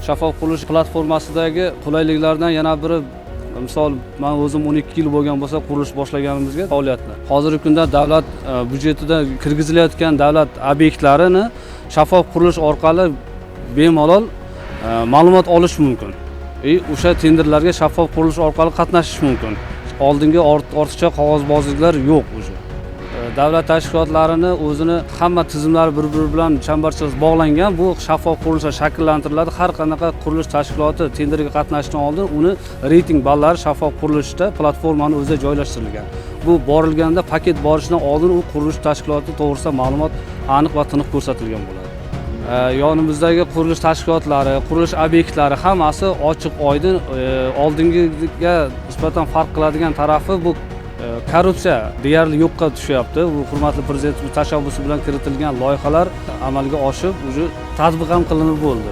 Shaffof qurilish platformasidagi qulayliklardan yana biri, misol, man o'zim 12 yil bo'lgan bo'lsa qurilish boshlaganimizga faoliyatni, hozirgi kunda davlat byudjetida kirgizilayotgan davlat obyektlarini shaffof qurilish orqali bemalol ma'lumot olish mumkin и o'sha tenderlarga shaffof qurilish orqali qatnashish mumkin. Oldingi ortiqcha qog'ozbozliklar yo'q уже. Davlat tashkilotlarini o'zini hamma tizimlari bir biri bilan chambarchas bog'langan. Bu shaffof qurilishlar shakllantiriladi. Har qanaqa qurilish tashkiloti tenderga qatnashishdan oldin uni reyting ballari shaffof qurilishda platformani o'zida joylashtirilgan. Bu borilganda, paket borishidan oldin u qurilish tashkiloti to'g'risida ma'lumot aniq va tiniq ko'rsatilgan bo'ladi. Yonimizdagi qurilish tashkilotlari, qurilish obyektlari hammasi ochiq oydin. Oldingiga nisbatan farq qiladigan tarafi, bu korrupsiya deyarli yo'qqa tushyapti. Bu hurmatli Prezidentimiz tashabbusi bilan kiritilgan loyihalar amalga oshib, уже tatbiq ham qilinib bo'ldi.